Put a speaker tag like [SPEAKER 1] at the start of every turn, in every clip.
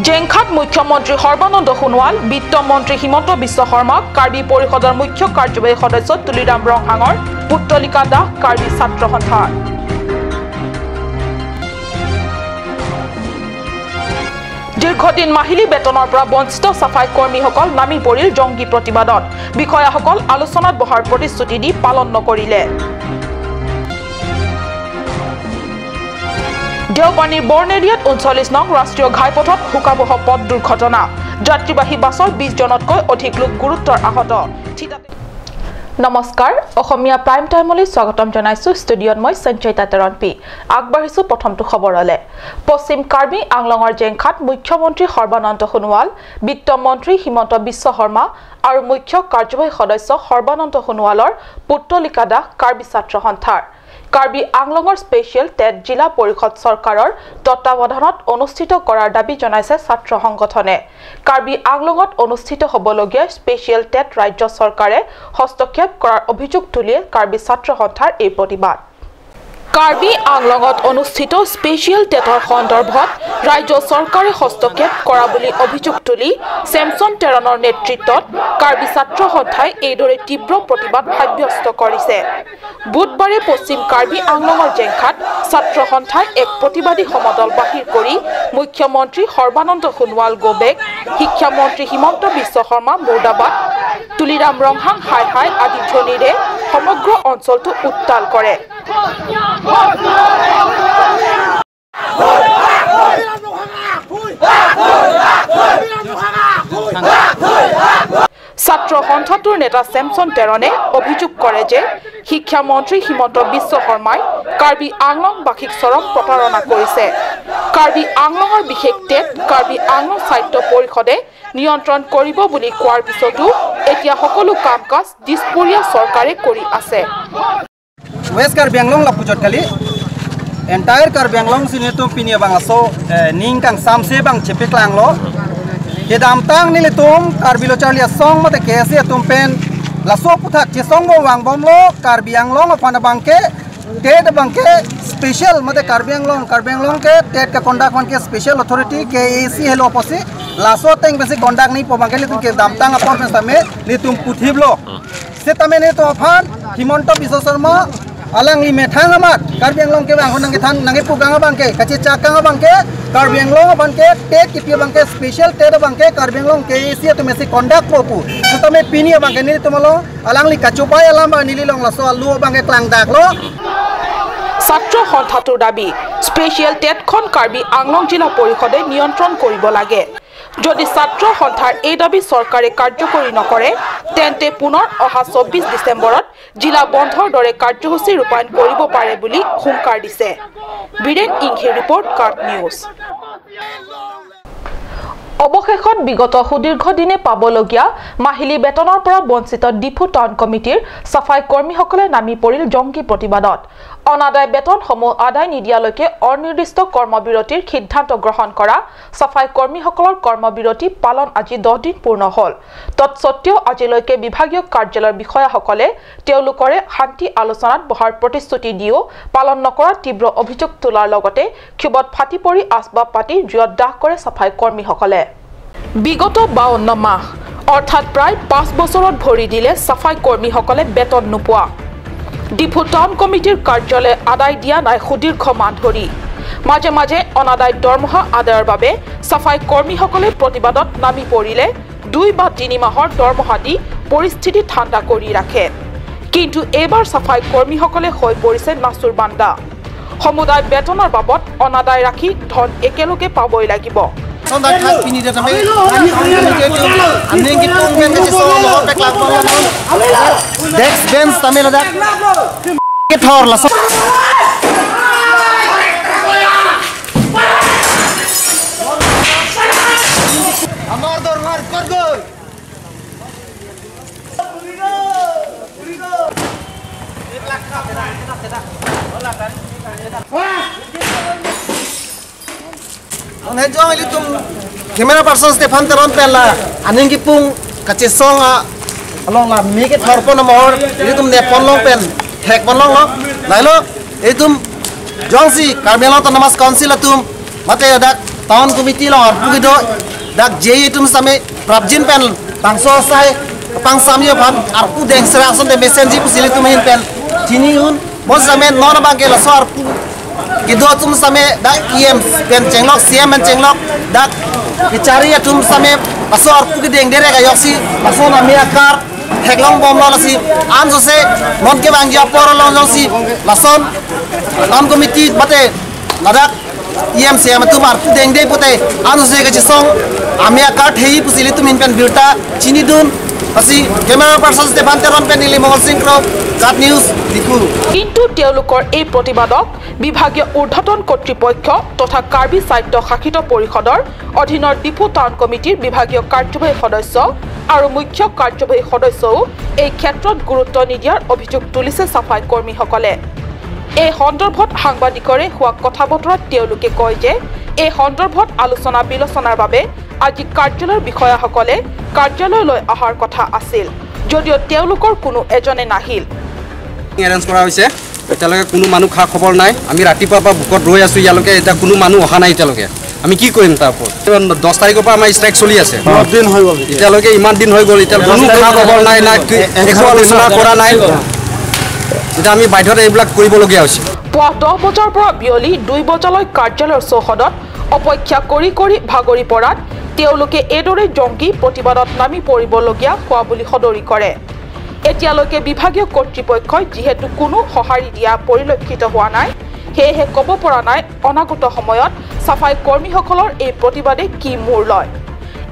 [SPEAKER 1] জেংখাত মুখ্যমন্ত্ৰী সৰ্বানন্দ সোণোৱাল, বিত্তমন্ত্ৰী হিমন্ত বিশ্ব শৰ্মা, কাৰ্বি পৰিষদৰ মুখ্য কাৰ্যবাহী সদস্য তুলিৰাম ৰংহাঙৰ পুত্তলিকা দাহ কাৰ্বি ছাত্ৰ সন্থাৰ। দীৰ্ঘদিন মাহিলী বেতনৰ পৰা বঞ্চিত চাফাই কৰ্মীসকল নামি পৰিল জংগী প্ৰতিবাদত। বিষয়াসকল আলোচনাত বহাৰ প্ৰতিশ্ৰুতি দি পালন নকৰিলে। দেওপানীৰ বৰ্ণেৰিয়াত ৩৯ নং ৰাষ্ট্ৰীয় ঘাইপথত শোকাৱহ পথ দুৰ্ঘটনা। যাত্ৰীবাহী বাছৰ ২০ জনতকৈ অধিক লোক গুৰুত্বৰ আহত। নমস্কাৰ, অসমীয়া প্ৰাইম টাইমলৈ স্বাগতম জনাইছো। ষ্টুডিঅ'ত মই সঞ্চয়িতা তেৰণপি। আগবাঢ়িছো প্ৰথমটো খবৰলৈ। পশ্চিম কাৰ্বি আংলঙৰ জেংখাত মুখ্যমন্ত্ৰী সৰ্বানন্দ সোণোৱাল, বিত্তমন্ত্ৰী হিমন্ত বিশ্ব শৰ্মা আৰু মুখ্য কাৰ্যবাহী সদস্য সৰ্বানন্দ সোণোৱালৰ পুত্তলিকা দাস কাৰ্বি ছাত্ৰ সন্থাৰ। কাৰ্বি আংলঙৰ স্পেচিয়েল টেট জিলা পৰিষদ চৰকাৰৰ তত্বাৱধানত অনুষ্ঠিত কৰাৰ দাবী জনাইছে ছাত্ৰ সংগঠনে। কাৰ্বি আংলঙত অনুষ্ঠিত হ'বলগীয়া স্পেচিয়েল টেট ৰাজ্য চৰকাৰে হস্তক্ষেপ কৰাৰ অভিযোগ তুলিয়ে কাৰ্বি ছাত্ৰ সন্থাৰ এই প্ৰতিবাদ। কাৰ্বি আংলঙত অনুষ্ঠিত স্পেচিয়েল টেটৰ সন্দৰ্ভত ৰাজ্য চৰকাৰে হস্তক্ষেপ কৰা বুলি অভিযোগ তুলি চেমছন টেৰণৰ নেতৃত্বত কাৰ্বি ছাত্ৰ সন্থাই এইদৰে তীব্ৰ প্ৰতিবাদ সাব্যস্ত কৰিছে। বুধবাৰে পশ্চিম কাৰ্বি আংলঙৰ জেংখাত ছাত্ৰ সন্থাই এক প্ৰতিবাদী সমদল বাহিৰ কৰি মুখ্যমন্ত্ৰী সৰ্বানন্দ সোণোৱাল গ'বেক, শিক্ষামন্ত্ৰী হিমন্ত বিশ্ব শৰ্মা মুৰ্দাবাদ, তুলিৰাম ৰংহাং হাই হাই আদি ধ্বনিৰে সমগ্ৰ অঞ্চলটো উত্তাল কৰে। ছাত্ৰ সন্থাটোৰ নেতা চেমছন টেৰণে অভিযোগ কৰে যে শিক্ষামন্ত্ৰী হিমন্ত বিশ্ব শৰ্মাই কাৰ্বি আংলংবাসীক চৰম প্ৰতাৰণা কৰিছে। কাৰ্বি আংলঙৰ বিশেষ টেট কাৰ্বি আংলং সাহিত্য পৰিষদে নিয়ন্ত্ৰণ কৰিব বুলি কোৱাৰ পিছতো এতিয়া সকলো কাম কাজ দিছপুৰীয়া চৰকাৰে কৰি আছে।
[SPEAKER 2] West Karbi Anglong la pujot kali entire Karbi Anglong sini tu pinia bang aso ning kang samse bang chepek lang lo ke dam tang ni le tum Karbi lo charlia song mate kese tum pen la so puthak che song bo wang bom lo Karbi Anglong apana bang ke tet bang ke special mate Karbi Anglong ke tet ka conduct man ke special authority ke AC hello oposi la so teng besi conduct ni po bang ke le tum ke dam tang apor pen same ni tum puthib lo se tame ne to afan Himanta Biswa Sarma alang li methang amat Karbi Anglong ke bang honang ke than nange pugang bang ke kache chakang bang ke Karbi Anglong bang ke tet kipi bang ke special tet bang ke Karbi Anglong ke AC to mesi conduct popu so tame pini bang ke ni tumalo alang li kachupai alam ba nili long laso alu bang ke klang dak lo।
[SPEAKER 1] ছাত্ৰ সন্থাটোৰ দাবী special টেটখন Karbi Anglong জিলা পৰিষদে নিয়ন্ত্ৰণ কৰিব লাগে। যদি ছাত্ৰ সন্থাৰ এই দাবী চৰকাৰে কাৰ্যকৰী নকৰে তেন্তে পুনৰ অহা ২৪ ডিচেম্বৰত জিলা বন্ধৰ দৰে কাৰ্যসূচী ৰূপায়ণ কৰিব পাৰে বুলি হুংকাৰ দিছে। বীৰেন ইংহিৰ ৰিপৰ্ট, কাৰ্ট নিউজ। অৱশেষত বিগত সুদীৰ্ঘ দিনে পাবলগীয়া মাহিলী বেতনৰ পৰা বঞ্চিত ডিফু টাউন কমিটিৰ চাফাই কৰ্মীসকলে নামি পৰিল জংগী প্ৰতিবাদত। অনাদায় বেতনসমূহ আদায় নিদিয়ালৈকে অনিৰ্দিষ্ট কৰ্মবিৰতিৰ সিদ্ধান্ত গ্ৰহণ কৰা চাফাই কৰ্মীসকলৰ কৰ্মবিৰতি পালন আজি ১০ দিন পূৰ্ণ হ'ল। তৎসত্ত্বেও আজিলৈকে বিভাগীয় কাৰ্যালয়ৰ বিষয়াসকলে তেওঁলোকৰে শান্তি আলোচনাত বহাৰ প্ৰতিশ্ৰুতি দিও পালন নকৰা তীব্ৰ অভিযোগ তোলাৰ লগতে ক্ষোভত ফাটি পৰি আচবাব পাতি জুইত দাহ কৰে চাফাই কৰ্মীসকলে। বিগত ৫২ মাহ অৰ্থাৎ প্ৰায় ৫ বছৰত ভৰি দিলে চাফাই কৰ্মীসকলে বেতন নোপোৱা। ডিফু টাউন কমিটিৰ কাৰ্যালয়ে আদায় দিয়া নাই সুদীৰ্ঘ মাহ ধৰি। মাজে মাজে অনাদায় দৰমহা আদায়ৰ বাবে চাফাই কৰ্মীসকলে প্ৰতিবাদত নামি পৰিলে ২ বা ৩ মাহৰ দৰমহা দি পৰিস্থিতি ঠাণ্ডা কৰি ৰাখে। কিন্তু এইবাৰ চাফাই কৰ্মীসকলে হৈ পৰিছে নাচুৰ বান্দা। সমুদায় বেতনৰ বাবদ অনাদায় ৰাখি ধন একেলগে পাবই লাগিব।
[SPEAKER 2] Camera person Stefan Teron pela aning ki pung kache song a along la mi ke thor pon mor ini tum ne pon long pen thek pon long lo nai lo ei tum jongsi Karbi Anglong Autonomous Council atum mate dak
[SPEAKER 3] town committee long arpu kido dak JE tum same prabjin pen bangso sai pangsam yo phan arpu deng sera son de mesenji pusili tum hin pen chini hun bon same non bang ke laso arpu kido tum same dak EM pen chenglok CM pen chenglok dak bichari tum same laso arpu ki deng dere ga yoksi laso na mi akar heklong bom lo lasi am so se non ke bang ya por long jong si lason town committee bate ladak EM CM tum arpu deng dei pote am so se ga song ami akar thei pusili tum hin pen birta chini dun asi camera person Stefan Teron pen nili Mangal Singh ক্ৰ cut news Diphu.
[SPEAKER 1] কিন্তু তেওঁলোকৰ এই প্ৰতিবাদক বিভাগীয় ঊৰ্ধ্বতন কৰ্তৃপক্ষ তথা কাৰ্বি স্বায়ত্ত শাসিত পৰিষদৰ অধীনৰ ডিফু টাউন কমিটিৰ বিভাগীয় কাৰ্যবাহী সদস্য আৰু মুখ্য কাৰ্যবাহী সদস্যও এই ক্ষেত্ৰত গুৰুত্ব নিদিয়াৰ অভিযোগ তুলিছে চাফাই কৰ্মীসকলে। এই সন্দৰ্ভত সাংবাদিকৰে হোৱা কথা বতৰাত তেওঁলোকে কয় যে এই সন্দৰ্ভত আলোচনা বিলোচনাৰ বাবে আজি কাৰ্যালয়ৰ বিষয়াসকলে কাৰ্যালয়লৈ অহাৰ কথা আছিল যদিও তেওঁলোকৰ কোনো এজনে নাহিল।
[SPEAKER 4] এৰেঞ্জ কৰা হৈছে, এতিয়ালৈকে কোনো মানুহ খা খবৰ নাই। আমি ৰাতিপুৱাৰ পৰা বুকত ৰৈ আছোঁ, ইয়ালৈকে এতিয়া কোনো মানুহ অহা নাই। এতিয়ালৈকে আমি কি কৰিম? তাৰ ওপৰত 10 তাৰিখৰ পৰা আমাৰ ষ্ট্ৰাইক চলি আছে, এতিয়ালৈকে ইমান দিন হৈ গ'ল, এতিয়া কোনো খা খবৰ নাই, না একো আলোচনা কৰা নাই। এতিয়া আমি বাধ্যত এইবিলাক কৰিবলগীয়া হৈছে।
[SPEAKER 1] পুৱা 10 বজাৰ পৰা বিয়লি 2 বজালৈ কাৰ্যালয়ৰ চৌহদত অপেক্ষা কৰি কৰি ভাগৰি পৰাত তেওঁলোকে এইদৰে জংগী প্ৰতিবাদত নামি পৰিবলগীয়া হোৱা বুলি সদৰি কৰে। এতিয়ালৈকে বিভাগীয় কৰ্তৃপক্ষই যিহেতু কোনো সঁহাৰি দিয়া পৰিলক্ষিত হোৱা নাই, সেয়েহে ক'ব পৰা নাই অনাগত সময়ত চাফাই কৰ্মীসকলৰ এই প্ৰতিবাদে কি মূৰ লয়।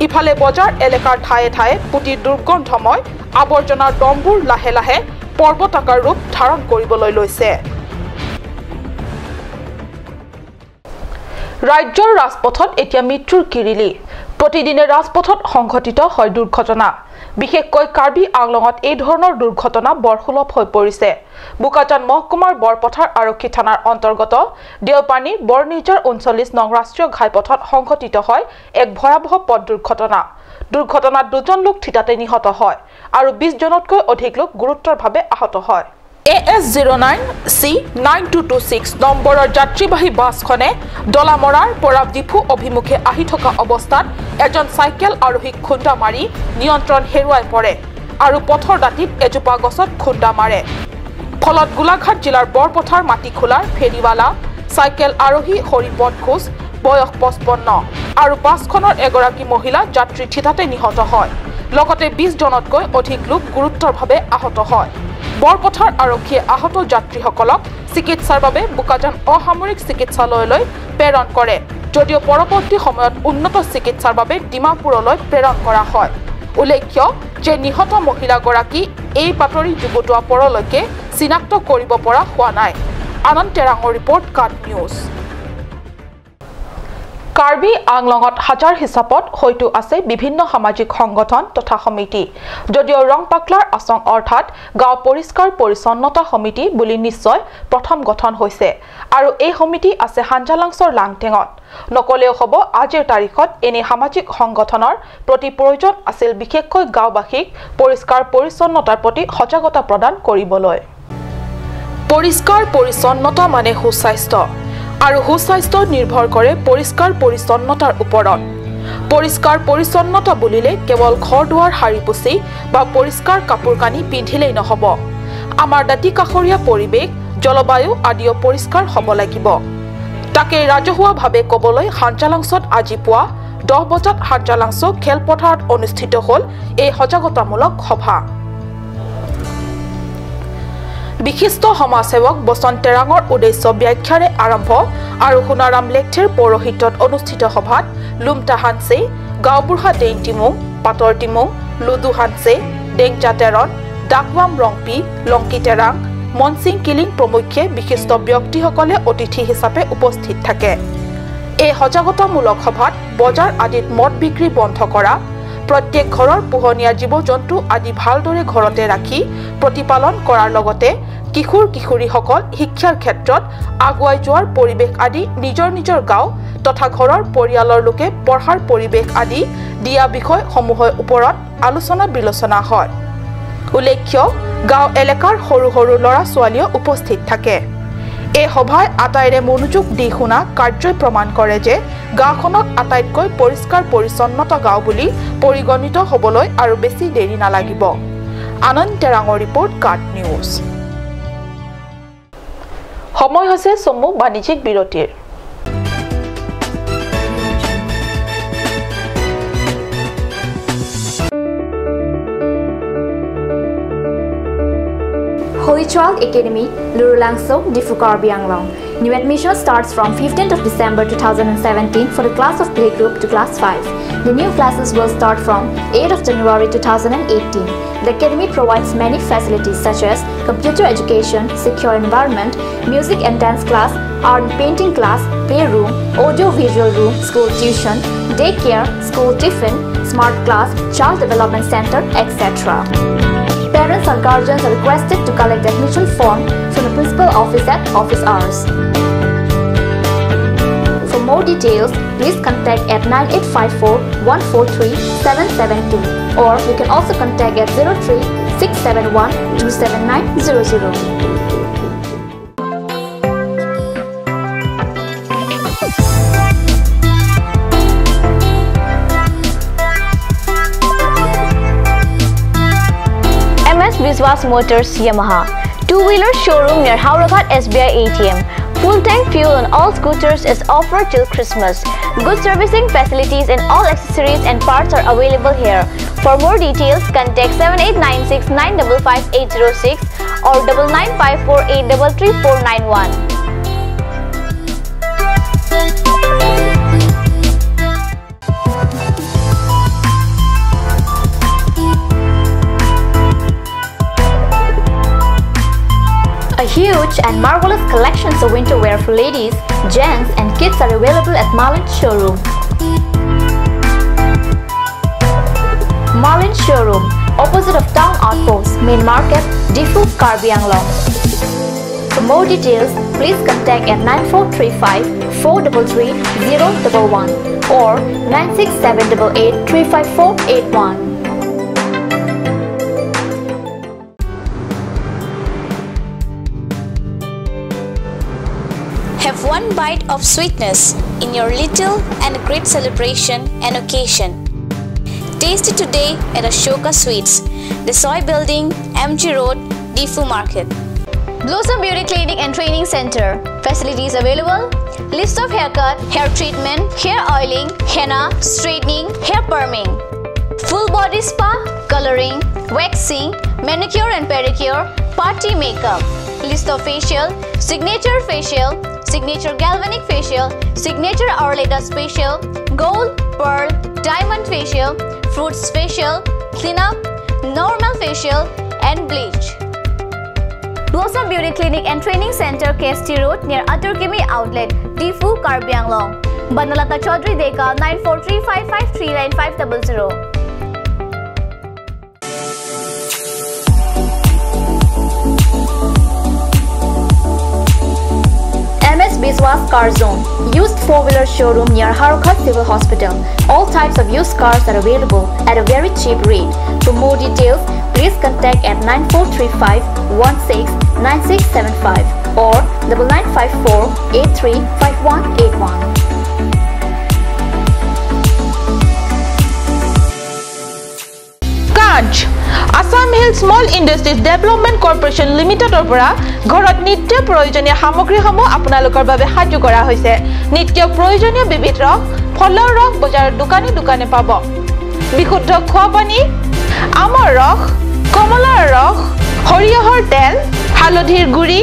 [SPEAKER 1] ইফালে বজাৰ এলেকাৰ ঠায়ে ঠায়ে পুতি দুৰ্গন্ধময় আৱৰ্জনাৰ দমবোৰ লাহে লাহে পৰ্বতাকাৰ ৰূপ ধাৰণ কৰিবলৈ লৈছে। ৰাজ্যৰ ৰাজপথত এতিয়া মৃত্যুৰ কিৰিলি। প্ৰতিদিনে ৰাজপথত সংঘটিত হয় দুৰ্ঘটনা। বিশেষকৈ কাৰ্বি আংলঙত এই ধৰণৰ দুৰ্ঘটনা বৰ সুলভ হৈ পৰিছে। বোকাজান মহকুমাৰ বৰপথাৰ আৰক্ষী থানাৰ অন্তৰ্গত দেওপানীৰ বৰনিজাৰ 39 নং ৰাষ্ট্ৰীয় ঘাইপথত সংঘটিত হয় এক ভয়াৱহ পথ দুৰ্ঘটনা। দুৰ্ঘটনাত দুজন লোক থিতাতে নিহত হয় আৰু 20 জনতকৈ অধিক লোক গুৰুতৰভাৱে আহত হয়। AS 09 C 9226 নম্বৰৰ যাত্ৰীবাহী বাছখনে দলামৰাৰ পৰা ডিফু অভিমুখে আহি থকা অৱস্থাত এজন চাইকেল আৰোহীক খুন্দা মাৰি নিয়ন্ত্ৰণ হেৰুৱাই পৰে আৰু পথৰ দাঁতিত এজোপা গছত খুন্দা মাৰে। ফলত গোলাঘাট জিলাৰ বৰপথাৰ মাটিখোলাৰ ফেৰীৱালা চাইকেল আৰোহী হৰিপদ ঘোষ বয়স 55 আৰু বাছখনৰ এগৰাকী মহিলা যাত্ৰী থিতাতে নিহত হয়। লগতে 20 জনতকৈ অধিক লোক গুৰুতৰভাৱে আহত হয়। বৰপথাৰ আৰক্ষীয়ে আহত যাত্ৰীসকলক চিকিৎসাৰ বাবে বোকাজান অসামৰিক চিকিৎসালয়লৈ প্ৰেৰণ কৰে যদিও পৰৱৰ্তী সময়ত উন্নত চিকিৎসাৰ বাবে ডিমাপুৰলৈ প্ৰেৰণ কৰা হয়। উল্লেখ্য যে নিহত মহিলাগৰাকী এই বাতৰি যুগুতোৱা পৰলৈকে চিনাক্ত কৰিব পৰা হোৱা নাই। আনন্দ তেৰাঙৰ ৰিপৰ্ট, কাট নিউজ। কাৰ্বি আংলঙত হাজাৰ হিচাপত হয়তো আছে বিভিন্ন সামাজিক সংগঠন তথা সমিতি যদিও ৰংপাকলাৰ আচং অৰ্থাৎ গাঁও পৰিষ্কাৰ পৰিচ্ছন্নতা সমিতি বুলি নিশ্চয় প্ৰথম গঠন হৈছে আৰু এই সমিতি আছে হাঞ্জালাংছৰ লাংটেঙত। নকলেও হ'ব আজিৰ তাৰিখত এনে সামাজিক সংগঠনৰ প্ৰতি প্ৰয়োজন আছিল বিশেষকৈ গাঁওবাসীক পৰিষ্কাৰ পৰিচ্ছন্নতাৰ প্ৰতি সজাগতা প্ৰদান কৰিবলৈ। পৰিষ্কাৰ পৰিচ্ছন্নতা মানে সুস্বাস্থ্য আৰু সুস্বাস্থ্য নিৰ্ভৰ কৰে পৰিষ্কাৰ পৰিচ্ছন্নতাৰ ওপৰত। পৰিষ্কাৰ পৰিচ্ছন্নতা বুলিলে কেৱল ঘৰ দুৱাৰ সাৰি পুচি বা পৰিষ্কাৰ কাপোৰ কানি পিন্ধিলেই নহ'ব, আমাৰ দাঁতি কাষৰীয়া পৰিৱেশ, জলবায়ু আদিও পৰিষ্কাৰ হ'ব লাগিব। তাকে ৰাজহুৱাভাৱে ক'বলৈ হাঞ্জালাংছত আজি পুৱা 10 বজাত হাঞ্জালাংছ খেলপথাৰত অনুষ্ঠিত হ'ল এই সজাগতামূলক সভা। বিশিষ্ট সমাজসেৱক বসন্ত তেৰাঙৰ উদ্দেশ্য ব্যাখ্যাৰে আৰম্ভ আৰু সোণাৰাম লেখথেৰ পৌৰোহিত্যত অনুষ্ঠিত সভাত লুমটা হানছে, গাঁওবুঢ়া ডেং টিমুং, পাটৰ টিমুং, লুডু হানছে, ডেংচা তেৰণ, ডাকৱাম ৰংপি, লংকি তেৰাং, মনসিং কিলিং প্ৰমুখ্যে বিশিষ্ট ব্যক্তিসকলে অতিথি হিচাপে উপস্থিত থাকে। এই সজাগতামূলক সভাত বজাৰ আদিত মদ বিক্ৰী বন্ধ কৰা, প্ৰত্যেক ঘৰৰ পোহনীয়া জীৱ জন্তু আদি ভালদৰে ঘৰতে ৰাখি প্ৰতিপালন কৰাৰ লগতে কিশোৰ কিশোৰীসকল শিক্ষাৰ ক্ষেত্ৰত আগুৱাই যোৱাৰ পৰিৱেশ আদি নিজৰ নিজৰ গাঁও তথা ঘৰৰ পৰিয়ালৰ লোকে পঢ়াৰ পৰিৱেশ আদি দিয়া বিষয়সমূহৰ ওপৰত আলোচনা বিলোচনা হয়। উল্লেখ্য গাঁও এলেকাৰ সৰু সৰু ল'ৰা ছোৱালীও উপস্থিত থাকে। এই সভাই আটাইৰে মনোযোগ দি শুনা কাৰ্যই প্ৰমাণ কৰে যে গাঁওখনক আটাইতকৈ পৰিষ্কাৰ পৰিচ্ছন্নতা গাঁও বুলি পৰিগণিত হ'বলৈ আৰু বেছি দেৰি নালাগিব। আনন্দ তেৰাঙৰ ৰিপৰ্ট, কাট নিউজ। সময় হৈছে চমু বাণিজ্যিক বিৰতিৰ।
[SPEAKER 5] Holy Child Academy, Lurulangso, Diphu Karbi Anglong. New admission starts from 15th of December 2017 for the class of playgroup to class 5. The new classes will start from 8th of January 2018. The academy provides many facilities such as computer education, secure environment, music and dance class, art and painting class, playroom, audio-visual room, school tuition, daycare, school tiffin, smart class, child development center, etc. Parents or guardians are requested to collect the admission form from the principal office at office hours. For more details, please contact at 9854 143 772 or you can also contact at 03 671 27900.
[SPEAKER 6] Biswas Motors Yamaha, two-wheeler showroom near Howraghat SBI ATM. Full tank fuel on all scooters is offered till Christmas. Good servicing facilities and all accessories and parts are available here. For more details, contact 7896 955 806 or 9954 833 491.
[SPEAKER 5] A huge and marvelous collections of winter wear for ladies, gents and kids are available at Marlin Showroom. Marlin Showroom, opposite of Town Outpost, Main Market, Diphu, Karbi Anglong. For more details, please contact at 9435 433 011 or 96788 35481.
[SPEAKER 6] Have one bite of sweetness in your little and great celebration and occasion. Taste it today at Ashoka Sweets, the Soy Building, MG Road, Diphu Market. Blossom Beauty Clinic and Training Center. Facilities available: list of haircut, hair treatment, hair oiling, henna, straightening, hair perming, full body spa, coloring, waxing, manicure and pedicure, party makeup. List of facial, signature facial, signature galvanic facial, signature Arleta facial, gold, pearl, diamond facial, fruits facial, cleanup, normal facial and bleach. Blossom Beauty Clinic and Training Center, KST Road near Aturkimi Outlet, Diphu, Karbi Anglong. Banalata Chaudhary Deka, 9435539500.
[SPEAKER 5] MS Biswas Car Zone, used four-wheeler showroom near Harokhat Civil Hospital. All types of used cars are available at a very cheap rate. For more details, please contact at 9435 16 9675 or 9954 835181.
[SPEAKER 1] Kanch Assam Hill Small Industries Development Corporation লিমিটেডৰ পৰা ঘৰত নিত্য প্ৰয়োজনীয় সামগ্ৰীসমূহ আপোনালোকৰ বাবে সাজু কৰা হৈছে। নিত্য প্ৰয়োজনীয় বিবিধ ৰস, ফলৰ ৰস বজাৰৰ দোকানে দোকানে পাব। বিশুদ্ধ খোৱা পানী, আমৰ ৰস, কমলাৰ ৰস, সৰিয়হৰ তেল, হালধিৰ গুড়ি,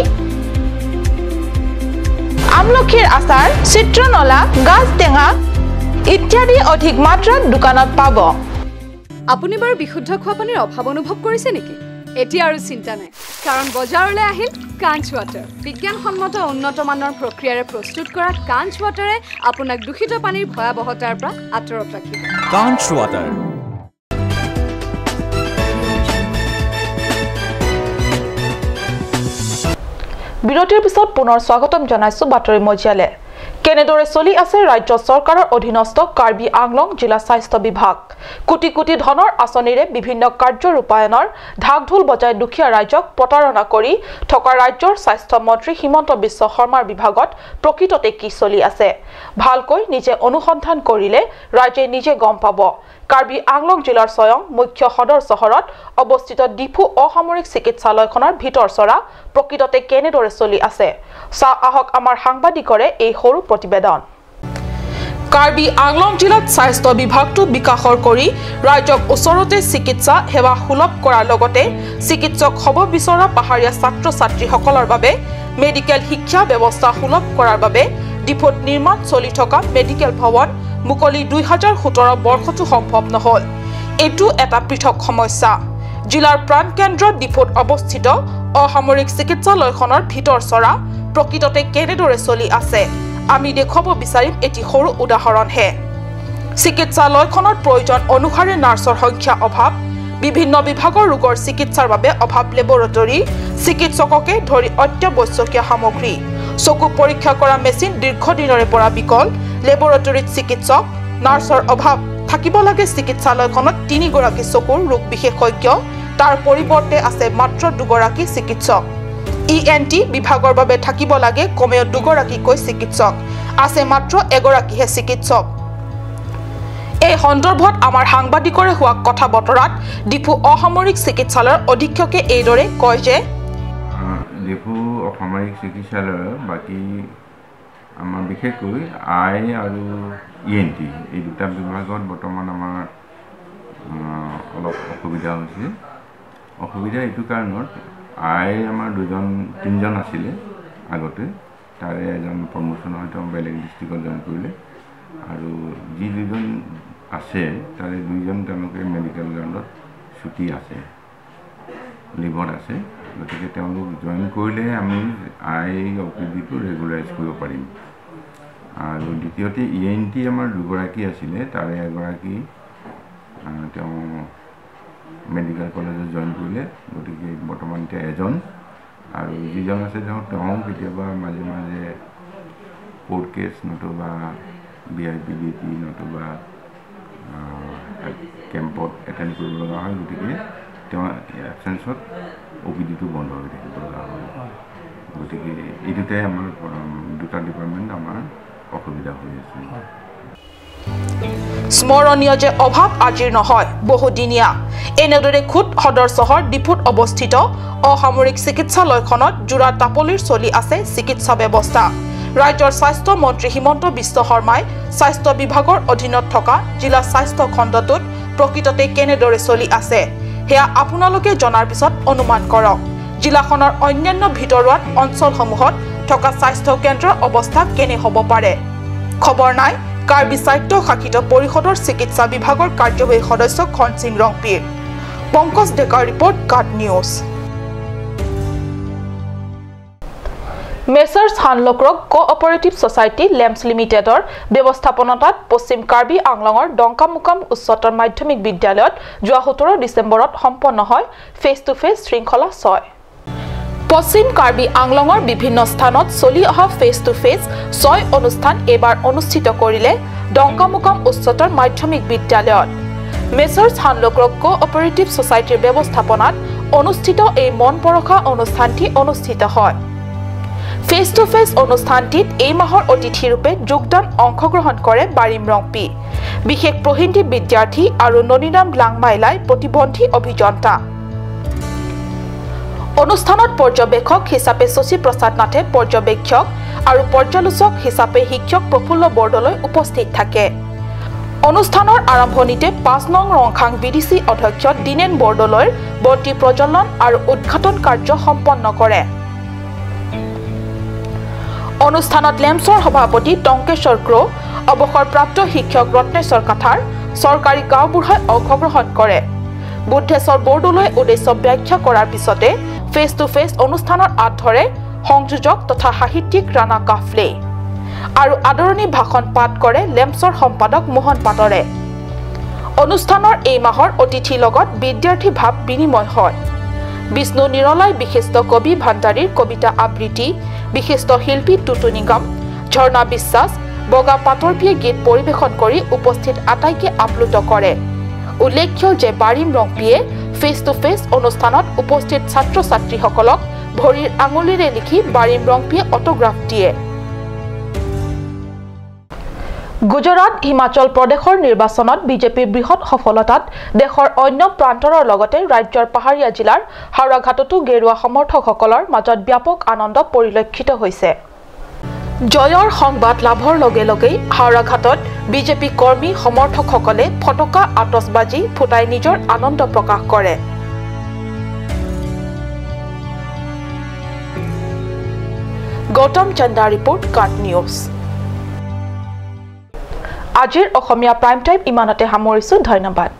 [SPEAKER 1] আমলখিৰ আচাৰ, চিত্ৰনলা, গাজ টেঙা ইত্যাদি অধিক মাত্ৰাত দোকানত পাব।
[SPEAKER 7] আপুনি বাৰু বিশুদ্ধ খোৱা পানীৰ অভাৱ অনুভৱ কৰিছে নেকি? এতিয়া আৰু চিন্তা নাই, কাৰণ বজাৰলৈ আহিল কাঞ্চ ৱাটাৰ। বিজ্ঞানসন্মত উন্নত মানৰ প্ৰক্ৰিয়াৰে প্ৰস্তুত কৰা কাঞ্চ ৱাটাৰে আপোনাক দূষিত পানীৰ ভয়াৱহতাৰ পৰা আঁতৰত ৰাখিব।
[SPEAKER 8] কাঞ্চ ৱাটাৰ।
[SPEAKER 1] বিৰতিৰ পিছত পুনৰ স্বাগতম জনাইছো বাতৰি মজিয়ালে। কেনেদৰে চলি আছে ৰাজ্য চৰকাৰৰ অধীনস্থ কাৰ্বি আংলং জিলা স্বাস্থ্য বিভাগ। কোটি কোটি ধনৰ আঁচনিৰে বিভিন্ন কাৰ্য ৰূপায়ণৰ ঢাকঢোল বজাই দুখীয়া ৰাইজক প্ৰতাৰণা কৰি থকা ৰাজ্যৰ স্বাস্থ্য মন্ত্ৰী হিমন্ত বিশ্ব শৰ্মাৰ বিভাগত প্ৰকৃততে কি চলি আছে ভালকৈ নিজে অনুসন্ধান কৰিলে ৰাইজে নিজে গম পাব। কাৰ্বি আংলং জিলাৰ স্বয়ং মুখ্য সদৰ চহৰত অৱস্থিত ডিফু অসামৰিক চিকিৎসালয়খনৰ ভিতৰ চৰা প্ৰকৃততে কেনেদৰে চলি আছে চাওঁ আহক আমাৰ সাংবাদিকৰে এই সৰু প্ৰতিবেদন। কাৰ্বি আংলং জিলাত স্বাস্থ্য বিভাগটো বিকাশৰ কৰি ৰাইজক ওচৰতে চিকিৎসা সেৱা সুলভ কৰাৰ লগতে চিকিৎসক হ'ব বিচৰা পাহাৰীয়া ছাত্ৰ ছাত্ৰীসকলৰ বাবে মেডিকেল শিক্ষা ব্যৱস্থা সুলভ কৰাৰ বাবে ডিফুত নিৰ্মাণ চলি থকা মেডিকেল ভৱন মুকলি 2017 বৰ্ষটো সম্ভৱ নহল। এইটো এটা পৃথক সমস্যা। জিলাৰ প্ৰাণকেন্দ্ৰ ডিফুত অৱস্থিত অসামৰিক চিকিৎসালয়খনৰ ভিতৰ চৰা প্ৰকৃততে কেনেদৰে চলি আছে আমি দেখুৱাব বিচাৰিম এটি সৰু উদাহৰণহে। চিকিৎসালয়খনৰ প্ৰয়োজন অনুসাৰে নাৰ্ছৰ সংখ্যা অভাৱ, বিভিন্ন বিভাগৰ ৰোগৰ চিকিৎসাৰ বাবে অভাৱ, লেবৰেটৰী, চিকিৎসককে ধৰি অত্যাৱশ্যকীয় সামগ্ৰী, চকু পৰীক্ষা কৰা মেচিন দীৰ্ঘদিনৰে পৰা বিকল, লেবৰেটৰীত চিকিৎসক নাৰ্ছৰ অভাৱ থাকিব লাগে। চিকিৎসালয়খনত 3গৰাকী চকুৰ ৰোগ বিশেষজ্ঞ, তাৰ পৰিৱৰ্তে আছে মাত্ৰ 2গৰাকী চিকিৎসক। ENT বিভাগৰ বাবে থাকিব লাগে কমেও 2গৰাকীকৈ চিকিৎসক, আছে মাত্ৰ এগৰাকীহে চিকিৎসক। এই সন্দৰ্ভত আমাৰ সাংবাদিকৰে হোৱা কথা বতৰাত ডিফু অসামৰিক চিকিৎসালয়ৰ অধীক্ষকে এইদৰে কয় যে
[SPEAKER 8] ডিফু অসামৰিক চিকিৎসালয়ৰ বাকী আমাৰ বিশেষকৈ আই আৰু ENT এই দুটা বিভাগত বৰ্তমান আমাৰ অলপ অসুবিধা হৈছে। অসুবিধা এইটো কাৰণত আই আমাৰ 2-3জন আছিলে আগতে, তাৰে এজন প্ৰমোশ্যন হয়তো বেলেগ ডিষ্ট্ৰিক্টত জইন কৰিলে আৰু যি 2জন আছে তাৰে 2জন তেওঁলোকে মেডিকেল গ্ৰাউণ্ডত ছুটি আছে, লিভত আছে। গতিকে তেওঁলোক জইন কৰিলে আমি আই অ' পি ডিটো ৰেগুলাৰাইজ কৰিব পাৰিম। আৰু দ্বিতীয়তে ENT আমাৰ 2গৰাকী আছিলে, তাৰে এগৰাকী তেওঁ মেডিকেল কলেজত জইন কৰিলে, গতিকে বৰ্তমান এতিয়া এজন। আৰু যিজন আছে তেওঁ কেতিয়াবা মাজে মাজে কোৰ্ট কেছ নতুবা VIP duty নতুবা কেম্পত এটেণ্ড কৰিব লগা হয়, গতিকে তেওঁ এবচেঞ্চত অ' পি ডিটো বন্ধ হৈ থাকিব লগা হয়। গতিকে এই দুটাই আমাৰ দুটা ডিপাৰ্টমেণ্ট আমাৰ অসুবিধা হৈ আছে।
[SPEAKER 1] স্মৰণীয় যে অভাৱ আজিৰ নহয়, বহুদিনীয়া। এনেদৰে খুদ সদৰ চহৰ ডিফুত অৱস্থিত অসামৰিক চিকিৎসালয়খনত যোৰা টাপলিৰ চলি আছে চিকিৎসা ব্যৱস্থা। ৰাজ্যৰ স্বাস্থ্য মন্ত্ৰী হিমন্ত বিশ্ব শৰ্মাই স্বাস্থ্য বিভাগৰ অধীনত থকা জিলা স্বাস্থ্য খণ্ডটোত প্ৰকৃততে কেনেদৰে চলি আছে সেয়া আপোনালোকে জনাৰ পিছত অনুমান কৰক। জিলাখনৰ অন্যান্য ভিতৰুৱা অঞ্চলসমূহত থকা স্বাস্থ্য কেন্দ্ৰৰ অৱস্থা কেনে হ'ব পাৰে খবৰ নাই কাৰ্বি স্বায়ত্ত শাসিত পৰিষদৰ চিকিৎসা বিভাগৰ কাৰ্যবাহী সদস্য খনসিং ৰংপিৰ। পংকজ ডেকাৰ ৰিপৰ্ট, কাট নিউজ। মেচাৰ্ছ হানলক্ৰক কোঅপাৰেটিভ ছ'চাইটি লেম্পছ লিমিটেডৰ ব্যৱস্থাপনাত পশ্চিম কাৰ্বি আংলঙৰ ডংকামুকাম উচ্চতৰ মাধ্যমিক বিদ্যালয়ত যোৱা 17 ডিচেম্বৰত সম্পন্ন হয় ফেচ টু ফেচ শৃংখলা 6। পশ্চিম কাৰ্বি আংলঙৰ বিভিন্ন স্থানত চলি অহা ফেচ টু ফেচ 6 অনুষ্ঠান এইবাৰ অনুষ্ঠিত কৰিলে ডংকামুকাম উচ্চতৰ মাধ্যমিক বিদ্যালয়ত। মেচাৰ্ছ হানলক্ৰক কোঅপাৰেটিভ ছ'চাইটিৰ ব্যৱস্থাপনাত অনুষ্ঠিত এই মন পৰশা অনুষ্ঠানটি অনুষ্ঠিত হয়। ফেচ টু ফেচ অনুষ্ঠানটিত এই মাহৰ অতিথিৰূপে যোগদান অংশগ্ৰহণ কৰে বাৰিম ৰংপি, বিশেষ প্ৰহিন্দী বিদ্যাৰ্থী আৰু ননীৰাম লাংমাইলাই প্ৰতিবন্ধী অভিযন্তা। অনুষ্ঠানত পৰ্যবেক্ষক হিচাপে শশী প্ৰসাদ নাথে পৰ্যবেক্ষক আৰু পৰ্যালোচক হিচাপে শিক্ষক প্ৰফুল্ল বৰদলৈ উপস্থিত থাকে। অনুষ্ঠানৰ আৰম্ভণিতে 5 নং ৰংখাং বিডিচি অধ্যক্ষ দীনেন বৰদলৈৰ বন্তি প্ৰজ্বলন আৰু উদ্ঘাটন কাৰ্য সম্পন্ন কৰে। অনুষ্ঠানত লেম্পছৰ সভাপতি টংকেশ্বৰ ক্ৰ', অৱসৰপ্ৰাপ্ত শিক্ষক ৰত্নেশ্বৰ কাথাৰ, চৰকাৰী গাঁওবুঢ়াই অংশগ্ৰহণ কৰে। বুদ্ধেশ্বৰ বৰদলৈ উদ্দেশ্য ব্যাখ্যা কৰাৰ পিছতে ফেচ টু ফেচ অনুষ্ঠানৰ আঁত ধৰে সংযোজক তথা সাহিত্যিক ৰাণা কাফলে আৰু আদৰণি ভাষণ পাঠ কৰে লেম্পছৰ সম্পাদক মোহন পাটৰে। অনুষ্ঠানৰ এই মাহৰ অতিথিৰ লগত বিদ্যাৰ্থী ভাৱ বিনিময় হয়। বিষ্ণু নিৰলাই বিশিষ্ট কবি ভাণ্ডাৰীৰ কবিতা আবৃত্তি, বিশিষ্ট শিল্পী টুটু নিগম, ঝৰ্ণা বিশ্বাস, বগা পাতৰপিয়ে গীত পৰিৱেশন কৰি উপস্থিত আটাইকে আপ্লুত কৰে। উল্লেখ্য যে বাৰিম ৰংপিয়ে ফেচ টু ফেচ অনুষ্ঠানত উপস্থিত ছাত্ৰ ছাত্ৰীসকলক ভৰিৰ আঙুলিৰে লিখি বাৰিম ৰংপিয়ে অটোগ্ৰাফ দিয়ে। গুজৰাট, হিমাচল প্ৰদেশৰ নিৰ্বাচনত বিজেপিৰ বৃহৎ সফলতাত দেশৰ অন্য প্ৰান্তৰৰ লগতে ৰাজ্যৰ পাহাৰীয়া জিলাৰ হাওৰাঘাটতো গেৰুৱা সমৰ্থকসকলৰ মাজত ব্যাপক আনন্দ পৰিলক্ষিত হৈছে। জয়ৰ সংবাদ লাভৰ লগে লগেই হাওৰাঘাটত বিজেপি কৰ্মী সমৰ্থকসকলে ফটকা আতচবাজি ফুটাই নিজৰ আনন্দ প্ৰকাশ কৰে। Gautam Chanda report, cut news. আজিৰ অসমীয়া প্ৰাইম টাইম ইমানতে সামৰিছো। ধন্যবাদ।